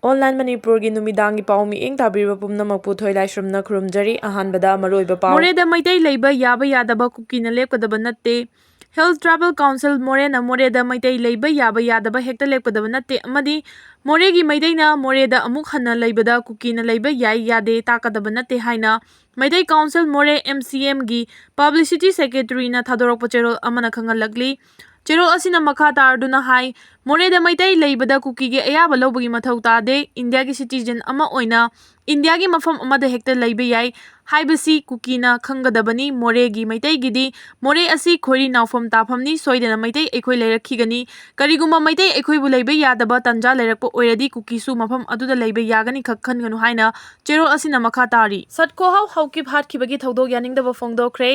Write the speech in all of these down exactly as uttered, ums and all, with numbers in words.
Online ꯃꯅꯤꯄꯨꯔꯒꯤ ꯅꯨꯃꯤꯗꯥꯡꯒꯤ ꯄꯥꯎ ꯃꯤꯠꯌꯦꯡ ꯇꯥꯕꯤꯔꯤꯕ ꯄꯨꯝꯅꯃꯛꯄꯨ ꯊꯣꯏꯂꯥꯏꯁ꯭ꯔꯝꯅ ꯈꯨꯔꯨꯝꯖꯔꯤ꯫ ꯑꯍꯥꯟꯕꯗ ꯃꯔꯨꯑꯣꯏꯕ ꯄꯥꯎ꯫ ꯃꯣꯔꯦꯗ ꯃꯩꯇꯩ ꯂꯩꯕ ꯌꯥꯕ ꯌꯥꯗꯕ ꯀꯨꯀꯤꯅ ꯂꯦꯞꯀꯗꯕ ꯅꯠꯇꯦ꯫ Hills Tribal Council ꯃꯣꯔꯦꯅ ꯃꯣꯔꯦꯗ ꯃꯩꯇꯩ ꯂꯩꯕ ꯌꯥꯕ ꯌꯥꯗꯕ ꯍꯦꯛꯇ ꯂꯦꯞꯀꯗꯕ ꯅꯠꯇꯦ ꯑꯃꯗꯤ ꯃꯣꯔꯦꯒꯤ ꯃꯩꯇꯩꯅ ꯃꯣꯔꯦꯗ ꯑꯃꯨꯛ ꯍꯟꯅ ꯂꯩꯕꯗ ꯀꯨꯀꯤꯅ ꯂꯩꯕ ꯌꯥꯏ ꯌꯥꯗꯦ ꯇꯥꯛꯀꯗꯕ ꯅꯠꯇꯦ ꯍꯥꯏꯅ ꯃꯩꯇꯩ Council ꯃꯣꯔꯦ, M C M ꯒꯤ Publicity Secretary ꯅ ꯊꯥꯗꯣꯔꯛꯄ ꯆꯦꯔꯣꯜ ꯑꯃꯅ ꯈꯪꯍꯜꯂꯛꯂꯤ꯫ ꯆꯦꯔꯣꯜ ꯑꯁꯤꯅ ꯃꯈꯥ ꯇꯥꯔꯗꯨꯅ ꯍꯥꯏ, ꯃꯣꯔꯦꯗ ꯃꯩꯇꯩ ꯂꯩꯕꯗ ꯀꯨꯀꯤꯒꯤ ꯑꯌꯥꯕ ꯂꯧꯕꯒꯤ ꯃꯊꯧ ꯇꯥꯗꯦ꯫ ꯏꯟꯗꯤꯌꯥꯒꯤ citizen ꯑꯃ ꯑꯣꯏꯅ ꯏꯟꯗꯤꯌꯥꯒꯤ ꯃꯐꯝ ꯑꯃꯗ ꯍꯦꯛꯇ ꯂꯩꯕ ꯌꯥꯏ ꯍꯥꯏꯕꯁꯤ ꯀꯨꯀꯤꯅ ꯈꯪꯒꯗꯕꯅꯤ꯫ ꯃꯣꯔꯦꯒꯤ ꯃꯩꯇꯩꯒꯤꯗꯤ ꯃꯣꯔꯦ ꯑꯁꯤ ꯈꯣꯏꯔꯤ ꯅꯥꯎꯐꯝ ꯇꯥꯐꯝꯅꯤ꯫ ꯁꯣꯏꯗꯅ ꯃꯩꯇꯩ ꯑꯩꯈꯣꯏ ꯂꯩꯔꯛꯈꯤꯒꯅꯤ꯫ ꯀꯔꯤꯒꯨꯝꯕ ꯃꯩꯇꯩ ꯑꯩꯈꯣꯏꯕꯨ ꯂꯩꯕ ꯌꯥꯗꯕ ꯇꯥꯟꯖꯥ ꯂꯩꯔꯛꯄ ꯑꯣꯏꯔꯗꯤ ꯀꯨꯀꯤꯁꯨ ꯃꯐꯝ ꯑꯗꯨꯗ ꯂꯩꯕ ꯌꯥꯒꯅꯤ ꯈꯛ ꯈꯟꯒꯅꯨ ꯍꯥꯏꯅ ꯆꯦꯔꯣꯜ ꯑꯁꯤꯅ ꯃꯈꯥ ꯇꯥꯔꯤ꯫ ꯁꯠꯀꯣꯍꯥꯎ ꯍꯥꯎꯀꯤꯞ ꯍꯥꯠꯈꯤꯕꯒꯤ ꯊꯧꯗꯣꯛ ꯌꯥꯅꯤꯡꯗꯕ ꯐꯣꯡꯗꯣꯛꯈ꯭ꯔꯦ꯫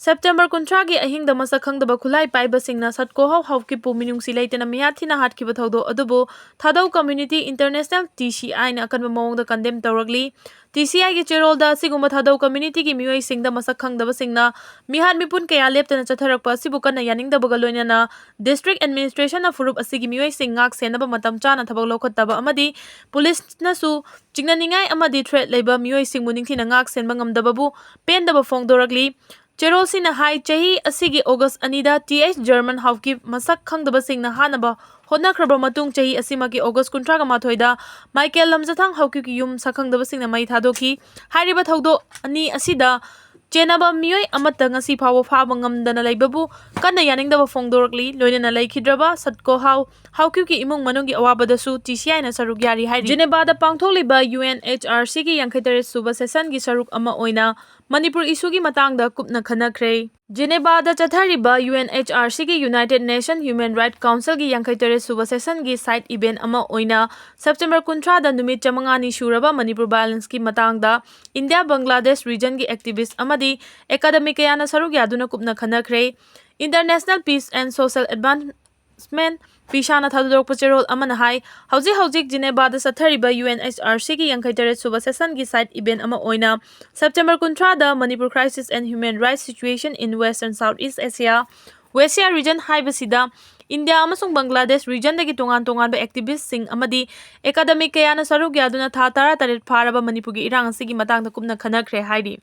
ꯁꯦꯞꯇꯦꯝꯕꯔ ꯀꯨꯟꯊ꯭ꯔꯥꯒꯤ ꯑꯍꯤꯡꯗ ꯃꯁꯛ ꯈꯪꯗꯕ ꯈꯨꯠꯂꯥꯏ ꯄꯥꯏꯕꯁꯤꯡꯅ ꯁꯠꯀꯣꯍꯥꯎ ꯍꯥꯎꯀꯤꯞꯄꯨ ꯃꯤꯅꯨꯡꯁꯤ ꯂꯩꯇꯅ ꯃꯤꯍꯥꯠ ꯊꯤꯅ ꯍꯥꯠꯈꯤꯕ ꯊꯧꯗꯣꯛ ꯑꯗꯨꯕꯨ ꯊꯥꯗꯧ Community International, T C I ꯅ ꯑꯀꯟꯕ ꯃꯑꯣꯡꯗ condemn ꯇꯧꯔꯛꯂꯤ꯫ T C I ꯒꯤ ꯆꯦꯔꯣꯜꯗ ꯑꯁꯤꯒꯨꯝꯕ ꯊꯥꯗꯧ community ꯒꯤ ꯃꯤꯑꯣꯏꯁꯤꯡꯗ ꯃꯁꯛ ꯈꯪꯗꯕꯁꯤꯡꯅ ꯃꯤꯍꯥꯠ ꯃꯤꯄꯨꯟ ꯀꯌꯥ ꯂꯦꯞꯇꯅ ꯆꯠꯊꯔꯛꯄ ꯑꯁꯤꯕꯨ ꯀꯟꯅ ꯌꯥꯅꯤꯡꯗꯕꯒ ꯂꯣꯏꯅꯅ district administration ꯅ ꯐꯨꯔꯨꯞ ꯑꯁꯤꯒꯤ ꯃꯤꯑꯣꯏꯁꯤꯡ ꯉꯥꯛ ꯁꯦꯟꯅꯕ ꯃꯇꯝ ꯆꯥꯅ ꯊꯕꯛ ꯂꯧꯈꯠꯇꯕ ꯑꯃꯗꯤ ꯄꯨꯂꯤꯁꯅꯁꯨ ꯆꯤꯡꯅꯅꯤꯡꯉꯥꯏ ꯑꯃꯗꯤ threat ꯂꯩꯕ ꯃꯤꯑꯣꯏꯁꯤꯡꯕꯨ ꯅꯤꯡꯊꯤꯅ ꯉꯥꯛ ꯁꯦꯟꯕ ꯉꯝꯗꯕꯕꯨ ꯄꯦꯟꯗꯕ ꯐꯣꯡꯗꯣꯔꯛꯂꯤ꯫ ꯆꯦꯔꯣꯜꯁꯤꯅ ꯍꯥꯏ, ꯆꯍꯤ ꯑꯁꯤꯒꯤ August ꯑꯅꯤꯗ T H German ꯍꯥꯎꯀꯤꯞ ꯃꯁꯛ ꯈꯪꯗꯕꯁꯤꯡꯅ ꯍꯥꯠꯅꯕ ꯍꯣꯠꯅꯈ꯭ꯔꯕ ꯃꯇꯨꯡ, ꯆꯍꯤ ꯑꯁꯤꯃꯛꯀꯤ August ꯀꯨꯟꯊ꯭ꯔꯥꯒ ꯃꯥꯊꯣꯏꯗ ꯃꯥꯏꯀꯦꯜ ꯂꯝꯖꯊꯥꯡ ꯍꯥꯎꯀꯤꯞꯀꯤ ꯌꯨꯝ ꯁꯛꯈꯪꯗꯕꯁꯤꯡꯅ ꯃꯩ ꯊꯥꯗꯣꯛꯈꯤ꯫ ꯍꯥꯏꯔꯤꯕ ꯊꯧꯗꯣꯛ ꯑꯅꯤ ꯑꯁꯤꯗ ꯆꯦꯟꯅꯕ ꯃꯤꯑꯣꯏ ꯑꯃꯠꯇ ꯉꯁꯤ ꯐꯥꯎꯕ ꯐꯥꯕ ꯉꯝꯗꯅ ꯂꯩꯕꯕꯨ ꯀꯟꯅ ꯌꯥꯅꯤꯡꯗꯕ ꯐꯣꯡꯗꯣꯔꯛꯂꯤ꯫ ꯂꯣꯏꯅꯅ ꯂꯩꯈꯤꯗ꯭ꯔꯕ ꯁꯠꯀꯣꯍꯥꯎ ꯍꯥꯎꯀꯤꯞꯀꯤ ꯏꯃꯨꯡ ꯃꯅꯨꯡꯒꯤ ꯑꯋꯥꯕꯗꯁꯨ T C I ꯅ ꯁꯔꯨꯛ ꯌꯥꯔꯤ ꯍꯥꯏꯔꯤ꯫ ꯖꯦꯅꯦꯚꯥꯗ ꯄꯥꯡꯊꯣꯛꯂꯤꯕ U N H R C ꯒꯤ ꯌꯥꯡꯈꯩ ꯇꯔꯦꯠ ꯁꯨꯕ session ꯒꯤ ꯁꯔꯨꯛ ꯑꯃ ꯑꯣꯏꯅ ꯃꯅꯤꯄꯨꯔ issue ꯒꯤ ꯃꯇꯥꯡꯗ ꯀꯨꯞꯅ ꯈꯟꯅꯈ꯭ꯔꯦ꯫ ꯖꯦꯅꯦꯚꯥꯗ ꯆꯠꯊꯔꯤꯕ U N H R C ꯒꯤ United Nation Human Rights Council ꯒꯤ ꯌꯥꯡꯈꯩ ꯇꯔꯦꯠ ꯁꯨꯕ session ꯒꯤ side event ꯑꯃ ꯑꯣꯏꯅ ꯁꯦꯞꯇꯦꯝꯕꯔ ꯀꯨꯟꯊ꯭ꯔꯥꯗ ꯅꯨꯃꯤꯠ ꯆꯥꯃꯉꯥꯅꯤ ꯁꯨꯔꯕ ꯃꯅꯤꯄꯨꯔ violence ꯀꯤ ꯃꯇꯥꯡꯗ ꯏꯟꯗꯤꯌꯥ ꯕꯪꯒ꯭ꯂꯥꯗꯦꯁ region ꯒꯤ activist ꯑꯃꯗꯤ academic ꯀꯌꯥꯅ ꯁꯔꯨꯛ ꯌꯥꯗꯨꯅ ꯀꯨꯞꯅ ꯈꯟꯅꯈ꯭ꯔꯦ꯫ International Peace and Social Advancement, ꯄꯤꯁꯥꯅ ꯊꯥꯗꯣꯔꯛꯄ ꯆꯦꯔꯣꯜ ꯑꯃꯅ ꯍꯥꯏ, ꯍꯧꯖꯤꯛ ꯍꯧꯖꯤꯛ ꯖꯤꯅꯦꯚꯥꯗ ꯆꯠꯊꯔꯤꯕ U N H R C ꯒꯤ ꯌꯥꯡꯈꯩ ꯇꯔꯦꯠ ꯁꯨꯕ session ꯒꯤ side event ꯑꯃ ꯑꯣꯏꯅ September ꯀꯨꯟꯊ꯭ꯔꯥꯗ Manipur Crisis and Human Rights Situation in West and South East Asia, ꯋꯦꯁꯤꯌꯥ region ꯍꯥꯏꯕꯁꯤꯗ ꯏꯟꯗꯤꯌꯥ ꯑꯃꯁꯨꯡ ꯕꯪꯒ꯭ꯂꯥꯗꯦꯁ ꯔꯤꯖꯟꯗꯒꯤ ꯇꯣꯉꯥꯟ ꯇꯣꯉꯥꯟꯕ ꯑꯦꯛꯇꯤꯚꯤꯁ꯭ꯠꯁꯤꯡ ꯑꯃꯗꯤ ꯑꯦꯀꯥꯗꯃꯤꯛ ꯀꯌꯥꯅ ꯁꯔꯨꯛ ꯌꯥꯗꯨꯅ ꯊꯥ ꯇꯔꯥꯇꯔꯦꯠ ꯐꯥꯔꯕ ꯃꯅꯤꯄꯨꯔꯒꯤ ꯏꯔꯥꯡ ꯑꯁꯤꯒꯤ ꯃꯇꯥꯡꯗ ꯀꯨꯞꯅ ꯈꯟꯅꯈ꯭ꯔꯦ ꯍꯥꯏꯔꯤ꯫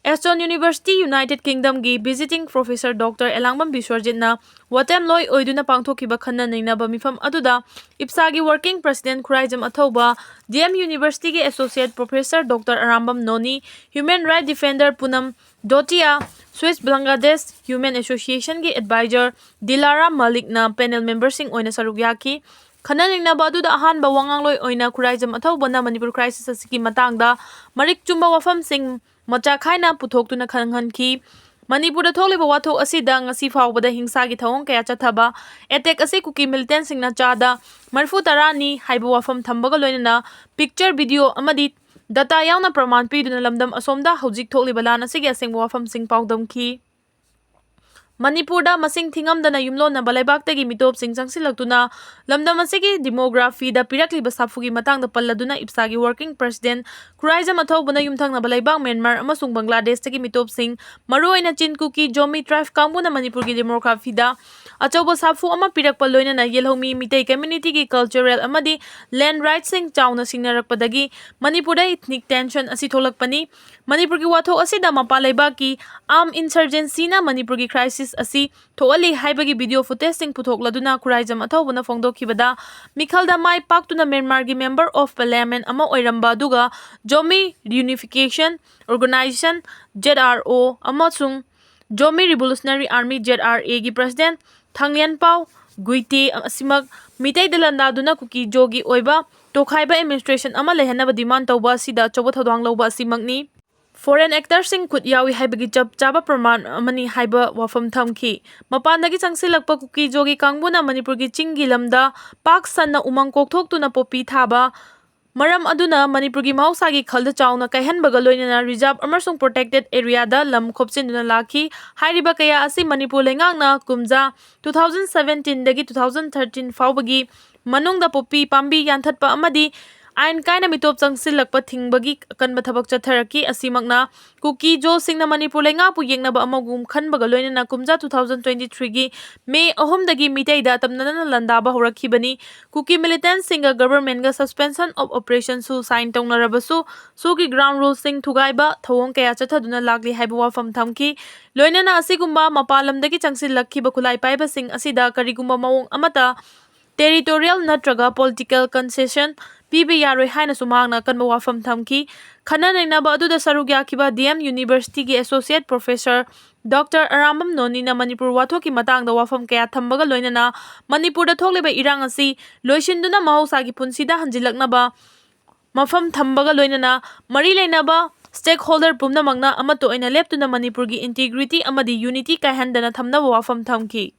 ꯑꯦꯁꯇꯣꯟ ꯌꯨꯅꯤꯚꯔꯁꯤꯇꯤ ꯌꯨꯅꯥꯏꯇꯦꯗ ꯀꯤꯡꯗꯝꯒꯤ ꯚꯤꯖꯤꯇꯤꯡ ꯄ꯭ꯔꯣꯐꯦꯁꯔ ꯗꯣꯛꯇꯔ ꯑꯦꯂꯥꯡꯕꯝ ꯕꯤꯁ꯭ꯋꯔꯖꯤꯠꯅ ꯋꯥꯇꯦꯝꯂꯣꯏ ꯑꯣꯏꯗꯨꯅ ꯄꯥꯡꯊꯣꯛꯈꯤꯕ ꯈꯟꯅ ꯅꯩꯅꯕ ꯃꯤꯐꯝ ꯑꯗꯨꯗ ꯏꯞꯁꯥꯒꯤ working president Khuraijam Athouba, D M ꯌꯨꯅꯤꯚꯔꯁꯤꯇꯤꯒꯤ associate professor doctor Arambam Noni, human right defender Punam Dotiya, Swiss Bangladesh human ꯑꯦꯁꯣꯁꯤꯌꯦꯁꯟꯒꯤ ꯑꯦꯗꯚꯥꯏꯖꯔ ꯗꯤꯂꯥꯔꯥ ꯃꯥꯂꯤꯛꯅ ꯄꯦꯅꯦꯜ ꯃꯦꯝꯕꯔꯁꯤꯡ ꯑꯣꯏꯅ ꯁꯔꯨꯛ ꯌꯥꯈꯤ꯫ ꯈꯟꯅ ꯅꯩꯅꯕ ꯑꯗꯨꯗ ꯑꯍꯥꯟꯕ ꯋꯥꯉꯥꯡꯂꯣꯏ ꯑꯣꯏꯅ ꯈꯨꯔꯥꯏꯖꯝ ꯑꯊꯧꯕꯅ ꯃꯅꯤꯄꯨꯔ ꯀ꯭ꯔꯥꯏꯁꯤꯁ ꯑꯁꯤꯒꯤ ꯃꯇꯥꯡꯗ ꯃꯔꯤꯛ ꯆꯨꯝꯕ ꯋꯥꯐꯝꯁꯤꯡ ꯃꯆꯥ ꯈꯥꯏꯅ ꯄꯨꯊꯣꯛꯇꯨꯅ ꯈꯪꯍꯟꯈꯤ꯫ ꯃꯅꯤꯄꯨꯔꯗ ꯊꯣꯛꯂꯤꯕ ꯋꯥꯊꯣꯛ ꯑꯁꯤꯗ ꯉꯁꯤ ꯐꯥꯎꯕꯗ ꯍꯤꯡꯁꯥꯒꯤ ꯊꯧꯑꯣꯡ ꯀꯌꯥ ꯆꯠꯊꯕ, ꯑꯦꯇꯦꯛ ꯑꯁꯤ ꯀꯨꯀꯤ ꯃꯤꯂꯤꯇꯦꯟꯁꯤꯡꯅ ꯆꯥꯗ ꯃꯔꯤꯐꯨ ꯇꯔꯥꯅꯤ ꯍꯥꯏꯕ ꯋꯥꯐꯝ ꯊꯝꯕꯒ ꯂꯣꯏꯅꯅ ꯄꯤꯛꯆꯔ, ꯚꯤꯗꯤꯑꯣ ꯑꯃꯗꯤ ꯗꯇꯥ ꯌꯥꯎꯅ ꯄ꯭ꯔꯃꯥꯟ ꯄꯤꯗꯨꯅ ꯂꯝꯗꯝ ꯑꯁꯣꯝꯗ ꯍꯧꯖꯤꯛ ꯊꯣꯛꯂꯤꯕ ꯂꯥꯟ ꯑꯁꯤꯒꯤ ꯑꯁꯦꯡꯕ ꯋꯥꯐꯝꯁꯤꯡ ꯄꯥꯎꯗꯝꯈꯤ꯫ ꯃꯅꯤꯄꯨꯔꯗ ꯃꯁꯤꯡ ꯊꯤꯉꯝꯗꯅ ꯌꯨꯝꯂꯣꯟꯅꯕ ꯂꯩꯕꯥꯛꯇꯒꯤ ꯃꯤꯇꯣꯞꯁꯤꯡ ꯆꯪꯁꯤꯜꯂꯛꯇꯨꯅ ꯂꯝꯗꯝ ꯑꯁꯤꯒꯤ ꯗꯤꯃꯣꯒ꯭ꯔꯥꯐꯤꯗ ꯄꯤꯔꯛꯂꯤꯕ ꯁꯥꯐꯨꯒꯤ ꯃꯇꯥꯡꯗ ꯄꯜꯂꯗꯨꯅ ꯏꯞꯁꯥꯒꯤ ꯋꯥꯔꯀꯤꯡ ꯄ꯭ꯔꯁꯤꯗꯦꯟꯠ ꯈꯨꯔꯥꯏꯖꯝ ꯑꯊꯧꯕꯅ ꯌꯨꯝꯊꯪꯅꯕ ꯂꯩꯕꯥꯛ ꯃ꯭ꯌꯥꯟꯃꯥꯔ ꯑꯃꯁꯨꯡ ꯕꯪꯒ꯭ꯂꯥꯗꯦꯁꯇꯒꯤ ꯃꯤꯇꯣꯞꯁꯤꯡ, ꯃꯔꯨꯑꯣꯏꯅ ꯆꯤꯟ ꯀꯨꯀꯤ ꯖꯣꯃꯤ ꯇ꯭ꯔꯥꯏꯕ ꯀꯥꯡꯕꯨꯅ ꯃꯅꯤꯄꯨꯔꯒꯤ ꯗꯤꯃꯣꯒ꯭ꯔꯥꯐꯤꯗ ꯑꯆꯧꯕ ꯁꯥꯐꯨ ꯑꯃ ꯄꯤꯔꯛꯄ ꯂꯣꯏꯅꯅ ꯌꯦꯜꯍꯧꯃꯤ ꯃꯤꯇꯩ ꯀꯝꯃ꯭ꯌꯨꯅꯤꯇꯤꯒꯤ ꯀꯜꯆꯔꯦꯜ ꯑꯃꯗꯤ ꯂꯦꯟꯗ ꯔꯥꯏꯠꯁꯤꯡ ꯆꯥꯎꯅ ꯁꯤꯡꯅꯔꯛꯄꯗꯒꯤ ꯃꯅꯤꯄꯨꯔꯗ ꯏꯊꯅꯤꯛ ꯇꯦꯟꯁꯟ ꯑꯁꯤ ꯊꯣꯛꯂꯛꯄꯅꯤ꯫ ꯃꯅꯤꯄꯨꯔꯒꯤ ꯋꯥꯊꯣꯛ ꯑꯁꯤꯗ ꯃꯄꯥꯟ ꯂꯩꯕꯥꯛꯀꯤ ꯑꯥꯔꯝ ꯏꯟꯁꯔꯖꯦꯟꯁꯤꯅ ꯃꯅꯤꯄꯨꯔꯒꯤ ꯀ꯭ꯔꯥꯏꯁꯤꯁ ꯑꯁꯤ ꯊꯣꯛꯍꯜꯂꯤ ꯍꯥꯏꯕꯒꯤ ꯚꯤꯗꯤꯑꯣ ꯐꯨꯇꯦꯖꯁꯤꯡ ꯄꯨꯊꯣꯛꯂꯗꯨꯅ ꯈꯨꯔꯥꯏꯖꯝ ꯑꯊꯧꯕꯅ ꯐꯣꯡꯗꯣꯛꯈꯤꯕꯗ, ꯃꯤꯈꯜꯗ ꯃꯥꯏ ꯄꯥꯛꯇꯨꯅ ꯃ꯭ꯌꯥꯟꯃꯥꯔꯒꯤ ꯃꯦꯝꯕꯔ ꯑꯣꯐ ꯄꯥꯔꯂꯤꯌꯥꯃꯦꯟꯠ ꯑꯃ ꯑꯣꯏꯔꯝꯕ ꯑꯗꯨꯒ Zomi reunification organization, Z R O, ꯑꯃꯁꯨꯡ Zomi revolutionary army, Z R ꯑꯦꯒꯤ ꯄ꯭ꯔꯁꯤꯗꯦꯟꯠ ꯊꯥꯡꯂꯦꯟꯄꯥꯎ ꯒꯨꯏꯇꯦ ꯑꯁꯤꯃꯛ ꯃꯤꯇꯩꯗ ꯂꯥꯟꯗꯥꯗꯨꯅ ꯀꯨꯀꯤ ꯖꯣꯒꯤ ꯑꯣꯏꯕ ꯇꯣꯈꯥꯏꯕ ꯑꯦꯗꯃꯤꯅꯤꯁꯇ꯭ꯔꯦꯁꯟ ꯑꯃ ꯂꯩꯍꯟꯅꯕ ꯗꯤꯃꯥꯟꯗ ꯇꯧꯕ ꯑꯁꯤꯗ ꯑꯆꯧꯕ ꯊꯧꯗꯥꯡ ꯂꯧꯕ ꯑꯁꯤꯃꯛꯅꯤ꯫ ꯐꯣꯔꯦꯟ ꯑꯦꯛꯇꯔꯁꯤꯡ ꯈꯨꯠ ꯌꯥꯎꯏ ꯍꯥꯏꯕꯒꯤ ꯆꯞ ꯆꯥꯕ ꯄ꯭ꯔꯃꯥꯟ ꯑꯃꯅꯤ ꯍꯥꯏꯕ ꯋꯥꯐꯝ ꯊꯝꯈꯤ꯫ ꯃꯄꯥꯟꯗꯒꯤ ꯆꯪꯁꯤꯜꯂꯛꯄ ꯀꯨꯀꯤ ꯖꯣꯒꯤ ꯀꯥꯡꯕꯨꯅ ꯃꯅꯤꯄꯨꯔꯒꯤ ꯆꯤꯡꯒꯤ ꯂꯝꯗ ꯄꯥꯛ ꯁꯟꯅ ꯎꯃꯪ ꯀꯣꯛꯊꯣꯛꯇꯨꯅ ꯄꯣꯄꯤ ꯊꯥꯕ, ꯃꯔꯝ ꯑꯗꯨꯅ ꯃꯅꯤꯄꯨꯔꯒꯤ ꯃꯍꯧꯁꯥꯒꯤ ꯈꯜꯗ ꯆꯥꯎꯅ ꯀꯥꯏꯍꯟꯕꯒ ꯂꯣꯏꯅꯅ ꯔꯤꯖꯥꯔꯚ ꯑꯃꯁꯨꯡ ꯄ꯭ꯔꯣꯇꯦꯛꯇꯦꯗ ꯑꯦꯔꯤꯌꯥꯗ ꯂꯝ ꯈꯣꯞꯆꯤꯟꯗꯨꯅ ꯂꯥꯛꯈꯤ꯫ ꯍꯥꯏꯔꯤꯕ ꯀꯌꯥ ꯑꯁꯤ ꯃꯅꯤꯄꯨꯔ ꯂꯩꯉꯥꯛꯅ ꯀꯨꯝꯖꯥ two thousand seventeen ꯗꯒꯤ two thousand thirteen ꯐꯥꯎꯕꯒꯤ ꯃꯅꯨꯡꯗ ꯄꯣꯄꯤ ꯄꯥꯝꯕꯤ ꯌꯥꯟꯊꯠꯄ ꯑꯃꯗꯤ ꯑꯥꯏꯟ ꯀꯥꯏꯅ ꯃꯤꯇꯣꯞ ꯆꯪꯁꯤꯜꯂꯛꯄ ꯊꯤꯡꯕꯒꯤ ꯑꯀꯟꯕ ꯊꯕꯛ ꯆꯠꯊꯔꯛꯈꯤ꯫ ꯑꯁꯤꯃꯛꯅ ꯀꯨꯀꯤ ꯖꯣꯁꯤꯡꯅ ꯃꯅꯤꯄꯨꯔ ꯂꯩꯉꯥꯛꯄꯨ ꯌꯦꯛꯅꯕ ꯑꯃꯒꯨꯝ ꯈꯟꯕꯒ ꯂꯣꯏꯅꯅ ꯀꯨꯝꯖꯥ two thousand twenty-threeꯒꯤ ꯃꯦ ꯑꯍꯨꯝꯗꯒꯤ ꯃꯤꯇꯩꯗ ꯇꯝꯅꯅ ꯂꯥꯟꯗꯥꯕ ꯍꯧꯔꯛꯈꯤꯕꯅꯤ꯫ ꯀꯨꯀꯤ militantꯁꯤꯡꯒ governmentꯒ suspension of operationꯁꯨ sign ꯇꯧꯅꯔꯕꯁꯨ, SoOꯒꯤ ground ruleꯁꯤꯡ ꯊꯨꯒꯥꯏꯕ ꯊꯧꯑꯣꯡ ꯀꯌꯥ ꯆꯠꯊꯗꯨꯅ ꯂꯥꯛꯂꯤ ꯍꯥꯏꯕ ꯋꯥꯐꯝ ꯊꯝꯈꯤ꯫ ꯂꯣꯏꯅꯅ ꯑꯁꯤꯒꯨꯝꯕ ꯃꯄꯥꯟ ꯂꯝꯗꯒꯤ ꯆꯪꯁꯤꯜꯂꯛꯈꯤꯕ ꯈꯨꯠꯂꯥꯏ ꯄꯥꯏꯕꯁꯤꯡ ꯑꯁꯤꯗ ꯀꯔꯤꯒꯨꯝꯕ ꯃꯑꯣꯡ ꯑꯃꯠꯇ territorial ꯅꯠꯇ꯭ꯔꯒ political concession ꯄꯤꯕ ꯌꯥꯔꯣꯏ ꯍꯥꯏꯅꯁꯨ ꯃꯍꯥꯛꯅ ꯑꯀꯟꯕ ꯋꯥꯐꯝ ꯊꯝꯈꯤ꯫ ꯈꯟꯅ ꯅꯩꯅꯕ ꯑꯗꯨꯗ ꯁꯔꯨꯛ ꯌꯥꯈꯤꯕ D M Universityꯒꯤ associate professor Doctor Arambam ꯅꯣꯅꯤꯅ Manipur ꯋꯥꯊꯣꯛꯀꯤ ꯃꯇꯥꯡꯗ ꯋꯥꯐꯝ ꯀꯌꯥ ꯊꯝꯕꯒ ꯂꯣꯏꯅꯅ ꯃꯅꯤꯄꯨꯔꯗ ꯊꯣꯛꯂꯤꯕ ꯏꯔꯥꯡ ꯑꯁꯤ ꯂꯣꯏꯁꯤꯟꯗꯨꯅ ꯃꯍꯧꯁꯥꯒꯤ ꯄꯨꯟꯁꯤꯗ ꯍꯟꯖꯤꯜꯂꯛꯅꯕ ꯃꯐꯝ ꯊꯝꯕꯒ ꯂꯣꯏꯅꯅ ꯃꯔꯤ ꯂꯩꯅꯕ stakeholder ꯄꯨꯝꯅꯃꯛꯅ ꯑꯃꯠꯇ ꯑꯣꯏꯅ ꯂꯦꯞꯇꯨꯅ ꯃꯅꯤꯄꯨꯔꯒꯤ integrity ꯑꯃꯗꯤ unity ꯀꯥꯏꯍꯟꯗꯅ ꯊꯝꯅꯕ ꯋꯥꯐꯝ ꯊꯝꯈꯤ꯫